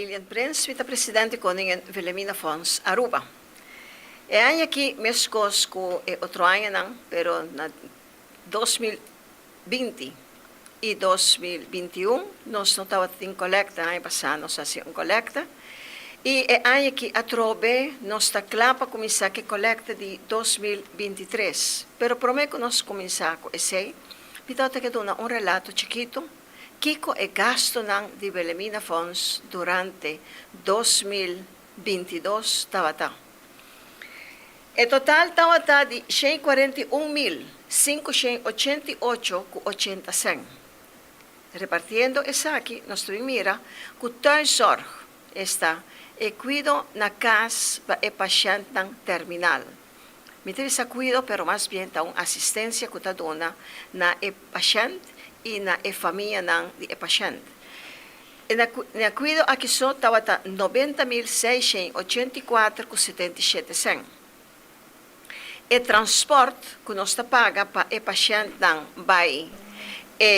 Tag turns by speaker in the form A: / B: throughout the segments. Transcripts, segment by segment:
A: Lilian Prins, mi ta presidente Koningin Wilhelmina Fonds Aruba. E aña aki meskos ku e otro añanan, pero na 2020 i 2021 nos no tabatin kolekta. Aña pasá nos a hasi un kolekta i e aña aki atrobe nos ta kla pa kuminsá ku e kolekta di 2023. Pero promé ku nos kuminsá ku esei, mi tabata ke duna un relato chikitu kiko e gastunan di Wilhelmina Fonds durante 2022 tabata. E total tabata di 141.588 ku 80 sèn. Repartiendo esaki, nos ta mira ku thuiszorg, esta e kuido na kas pa e pashèntnan terminal. Mi ta bisa kuido, pero mas bien ta un asistensia ku ta duna na e pashènt i na e famianan di e pashènt. E na kuido aki so tabata 90.684 ku 77 sèn. E transport ku nos ta paga pa e pashèntnan bai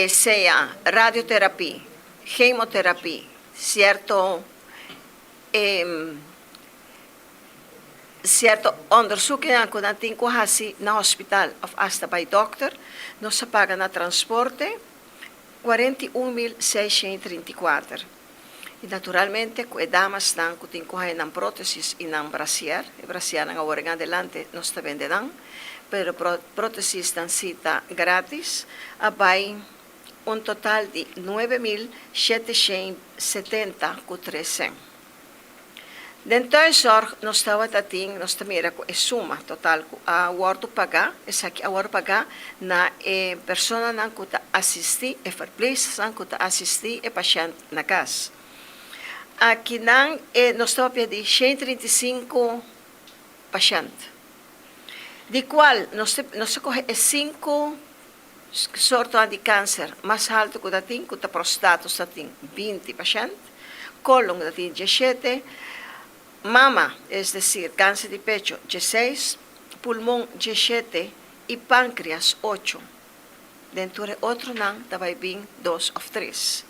A: sea radioterapia, chemoterapia, sierto onderzoeken ku nan tin ku hasi na hospital òf hasta bai dòkter, nos ta paga na transporte 41.634. I naturalmente, ku e damasnan ku tin ku haña nan prótesis i nan brasier, e brasiernan awor en adelante nos ta bende nan, pero prótesisnan si ta gratis, a bai un total di 9.770 ku 3 sèn. Den thuiszorg nos tabatin, nos ta mira ku e suma total ku a wòrdu pagá, esaki a wòrdu pagá na e personanan ku ta asistí, e verpleegstersnan ku ta asistí e pashènt na kas. Akinan nos ta papia di 135 pashènt, di kual nos a kohe e sinku sorto di kanser mas haltu ku tin, ku ta prostaat nos tin 20 pashènt, colon tin 17, mama, es desir, kanser di pechu 16, pulmon 17 i pánkreas 8. Den otronan tambe bin 2 òf 3.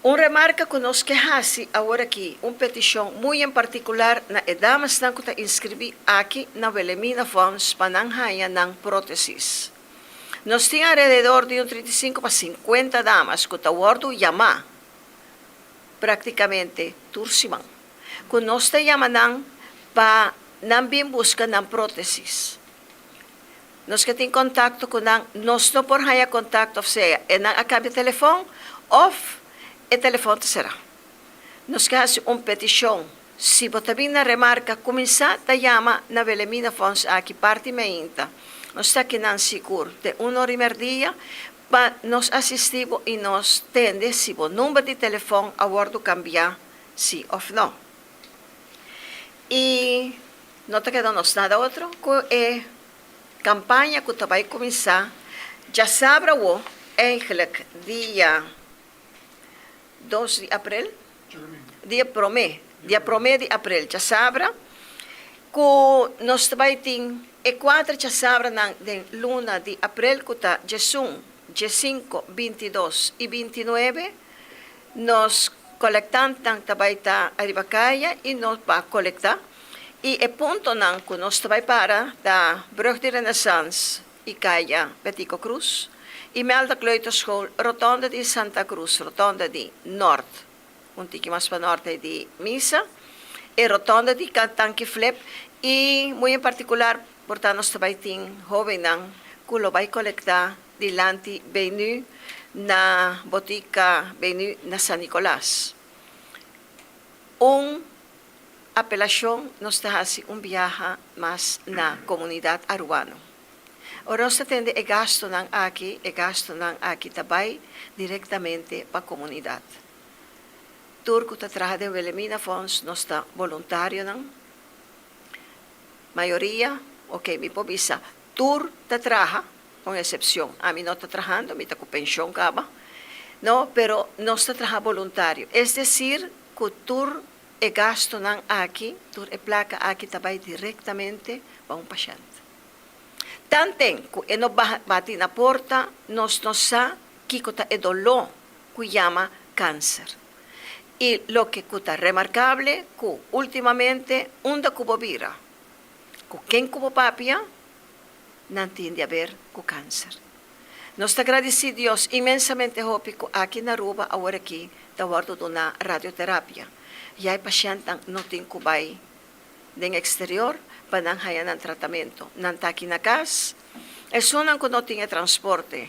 A: Un remarka ku nos ke hasi awor aki, un petishon muy en partikular na e damasnan ku ta inskribí aki na Wilhelmina Fonds pa nan haña nan prótesis. Nos tin alrededor di un 35 pa 50 damas ku ta wòrdu yamá práktikamente tur siman. Ku nos ta yama nan pa nan bin buska nan prótesis. Nos ke tin kontakto ku nan, nos no por haña kontakto, sea, e nan a kambia telefòn òf e telefòn ta será. Nos ke hasi un petishon. Si bo ta bin na remarka, kuminsá ta yama na Wilhelmina Fonds aki parti mainta. Nos ta akinan sigur te 1 or di mèrdia pa nos asistí bo i nos tende si bo number di telefòn a wòrdu kambiá, si òf no. I no ta keda nos nada otro ku e kampaña ku ta bai kuminsá djasabra wo, eigenlijk dia 2 di aprel, dia 1 di aprel, djasabra, ku nos ta bai tin e kuater djasabranan den luna di aprel, ku ta 11, 5, 22 i 29, nos kolektantenan ta bai ta ariba kaya i nos pa kolektá. I e puntonan ku nos ta bai para ta Brug di Renaissance i Kaya Betico Croes, Imelda Kleuterschool, Rotonde di Santa Cruz, Rotonde di Nort, un tiki mas pa norte di Misa, e Rotonde di Tanki Flip i muy en partikular, por tantu nos ta bai tin hóbennan ku lo bai kolektá dilanti Benu na Botika Benu na San Nicolas. Un apelashon nos ta hasi un biaha mas na komunidat arubano. Ora nos ta tende e gastunan aki ta bai direktamente pa komunidat. Tur ku ta traha den Wilhelmina Fonds, nos ta voluntarionan. Mayoria, ok, mi por bisa, tur ta traha, ku eksepshon. Ami no ta trahando, mi ta ku penshon kaba. No, pero nos ta traha voluntario. Es desir, ku tur e gastunan aki, tur e plaka aki ta bai direktamente pa un pashènt. Tanten ku e no bati na porta, nos no sa kiko ta e doló ku yama kanser. I loke ku ta remarkable ku últimamente unda ku bo bira, ku ken ku bo papia, nan tin di haber ku kanser. Nos ta gradisí Dios inmensamente hopi ku aki na Aruba aworakí ta wòrdu duná radioterapia. Ya e pashèntnan no tin ku bai den eksterior pa nan haña nan tratamentu. Nan ta aki na kas. Esunnan ku no tin e transporte,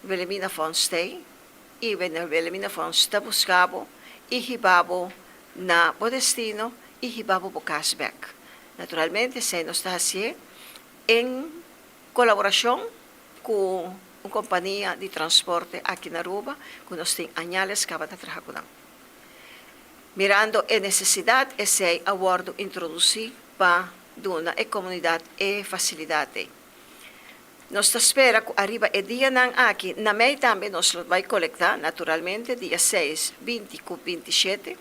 A: Wilhelmina Fonds stay i Wilhelmina Fonds ta buska bo i hiba bo na bo destino i hiba bo bo kas bèk. Naturalmente esei nos ta hasié en kolaborashon ku un kompania di transporte aki na Aruba ku nos tin añales kaba ta traha ku nan. Mirando e nesesidat esei a wòrdu introdusí pa duna e komunidat e fasilidat ei. Nos ta spera ku ariba e dianan aki na mei tambe nos lo bai kolektá, naturalmente dia seis, 20 ku 27.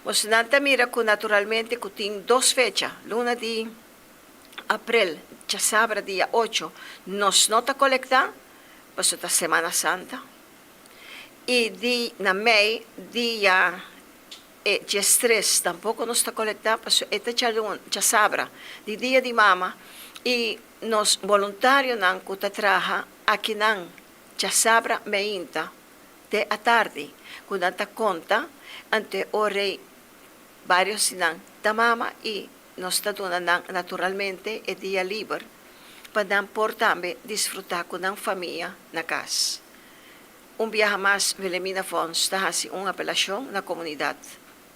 A: Bosonan ta mira ku naturalmente ku tin dos fecha, luna di aprel djasabra dia ocho nos no ta kolektá pasobra ta Semana Santa i di na mei dia e diestres tampoko nos ta kolektá pasobra e ta djasabra di dia di mama i nos boluntarionan ku ta traha akinan djasabra meinta te atardi ku nan ta konta ante ora ei Varios di nan ta mama i nos ta duna nan naturalmente e dia liber pa nan por tambe disfrutá ku nan famia na kas. Un biaha mas Wilhelmina Fonds ta hasi un apelashon na komunidat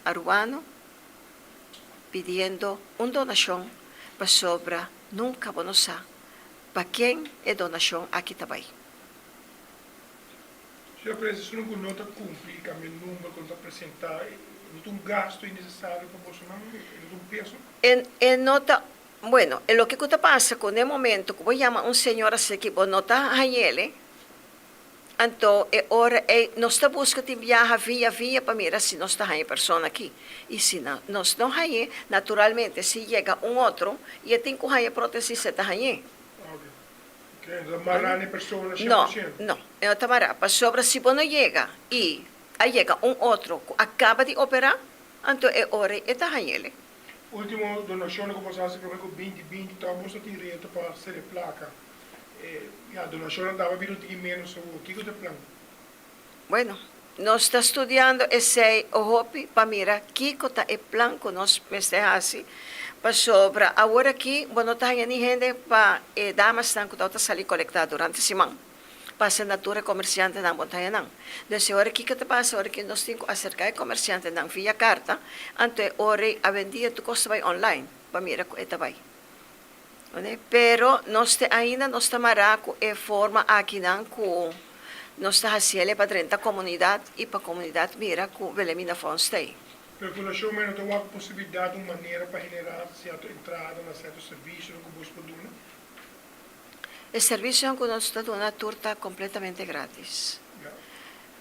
A: arubano pidiendo un donashon pasobra nunka bo no sa pa ken e donashon aki ta bai.
B: Si a presa esun ku no ta kumpli i kambia number ku no ta presentá, e no ta un gasto innesesario pa bosonan? E no ta un peso?
A: E no ta, bueno, e loke ku ta pasa ku n'e momento ku bo yama un señor así bo no ta hañ'el, anto e ora ei nos ta buska tin biaha via via pa mira si nos ta haña e persona aki. I si nos no hañ'é, naturalmente si yega un otro i e tin ku haña prótesis e ta hañ'é. No, no, e no ta mará, pasobra si bo no yega i a yega un otro ku a kaba di operá, anto e ora ei e ta hañ'el.
B: Ultimo donashonnan ku boso hasi promé ku 20 20 tòg boso tin reto pa sere plaka. E ya donashonnan tabata bira un tiki ménos awor. Kiko ta e plan?
A: Bueno, nos ta studiando esei hopi pa mira kiko ta e plan ku nos mester hasi, pasobra awor aki bo no ta haña ni hende pa e damasnan ku tabata sali kolektá durante siman, pasa na tur e komersiantenan bo no ta haña nan. Dus e ora kiko ta pasa ora ki nos tin ku aserká e komersiantenan via karta, anto e ora ei awendia tur kos ta bai online pa mira ku e ta bai. Pero nos te ainda nos ta mará ku e forma akinan ku nos ta hasiel pa drenta komunidat i pa komunidat mira ku Wilhelmina Fonds ta ei.
B: Pero Fundashon Mei no ta wak posibilidat un manera pa generá sierto entrada na sierto servisionan ku bos por duna?
A: E servisionan ku nos ta duna tur ta kompletamente gratis.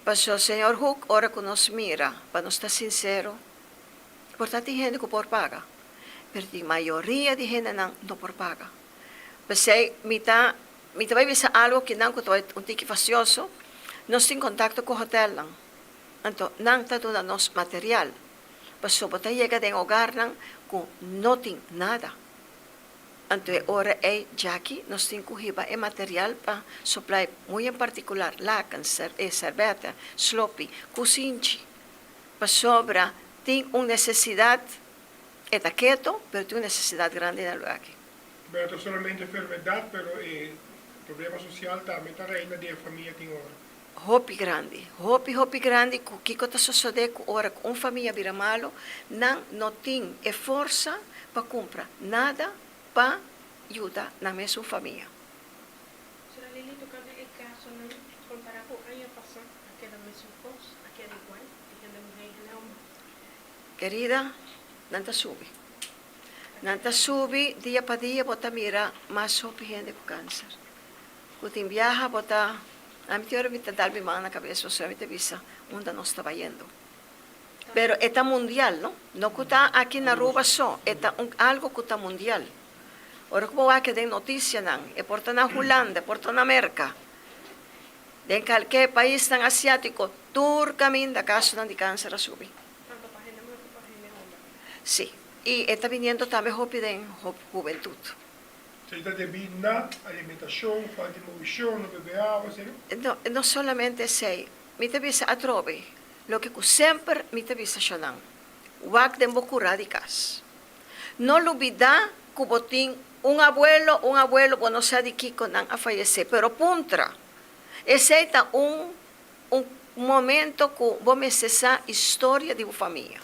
A: Pasobra señor Hoek ora ku nos mira, pa nos ta sinsero, Por ta tin hende ku por paga, pero tin mayoria di hendenan no por paga. P'esei mi ta mi ta bai bisa algu kinan ku ta bai un tiki fastioso, nos tin kontakto ku hotelnan, anto nan ta duna nos material, pasobra bo ta yega den hogarnan ku no tin nada. Anto e ora ei djaki nos tin ku hiba e material pa suplai, muy en partikular laken, serbete, slopi, kusinchi. Pasobra tin un nesesidat, e ta keto, pero tin un nesesidat grandi na lugar aki.
B: Pero ta solamente enfermedat, pero e problema sosial tambe ta reina den e famia tin ora.
A: Hopi grandi, hopi hopi grandi ku kiko ta sosode ku ora ku un famia bira malu, nan no tin e forsa pa kumpra nada pa yuda nan mesun famia.
C: Sra. Lily, tokante e kasonan kompará ku aña pasá, a keda mesun kos, a keda igual, di hende muhé i hende hòmber?
A: Kerida, nan ta subi. Nan ta subi dia pa dia bo ta mira mas hopi hende ku kanser. Ku tin biaha bo ta, ami tin ora mi ta dal mi man na kabes pasobra mi ta bisa unda nos ta bayendo. Pero e ta mundial, no? No ku ta aki na Aruba so, e ta un algo ku ta mundial. Ora ku bo wak den notisianan, e por ta na Hulanda, e por ta na Merka, den kalke paisnan asiátiko. Tur kaminda kasonan di kanser a subi.
C: Tanto pa hende muhé ku pa hende homber.
A: Sí, i e ta biniendo tambe hopi den hubentut.
B: Esei ta debí na alimentashon, falta di movishon, no bebe awa, esei no?
A: No, no solamente esei. Mi ta bisa atrobe loke ku semper mi ta bisa shonnan, wak den bo kurá di kas. No lubidá ku bo tin un abuelo, un abuelo bo no sa di kiko nan a fayesé, pero puntra. Esei ta un un momento ku bo mester sa historia di bo famia.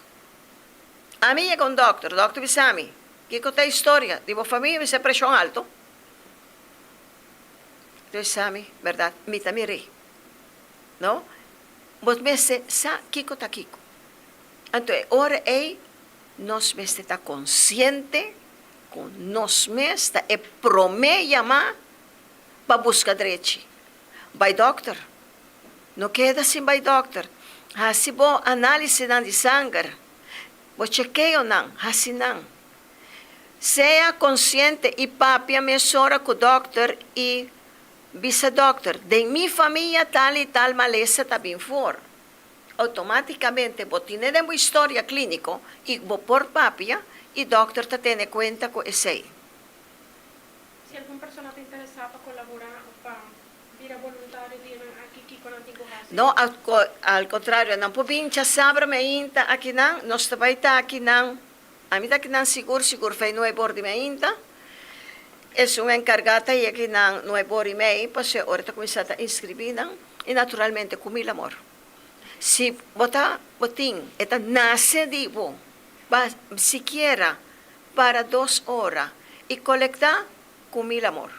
A: Ami yega un dòkter, dòkter bisa mi, Kiko ta historia di bo famia? Mi sa preshon alto. Dor sa mi, bèrdat, mi ta mir'é. No, bo mester sa kiko ta kiko. Anto e ora ei nos mester ta konsiente ku nos mes ta e promé yamá pa buska drechi. Bai dòkter. No keda sin bai dòkter. Hasi bo análisisnan di sanger. Bo chekeonan, hasi nan. Sea konsiente i papia mesora ku dòkter i bisa dòkter, Den mi famia tal i tal malesa ta bin for. Outomátikamente bo tine den bo historia klíniko i bo por papia i dòkter ta tene kuenta ku esei.
C: Si algun persona ta interesá pa kolaborá òf pa bira boluntario dianan aki, kiko nan tin ku hasi?
A: No, al kontrario, nan por bin djasabra meinta akinan, nos ta bai ta akinan, ami ta akinan sigur sigur fei nuebe or di meinta, esun enkargá ta yega akinan nuebe or i mei, pasobra e ora ta kuminsá ta inskribí nan, i naturalmente ku mil amor. Si bo ta, bo tin, e ta nase di bo, pa sikiera para dos ora i kolektá ku mil amor.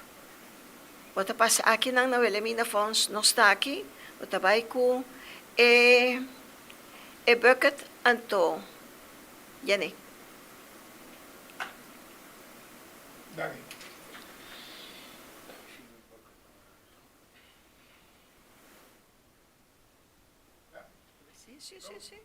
A: Bo ta pasa akinan na Wilhelmina Fonds, nos ta aki, bo ta bai ku e e bucket anto yen'é.
B: Danki.
A: Sí, sí, sí, sí.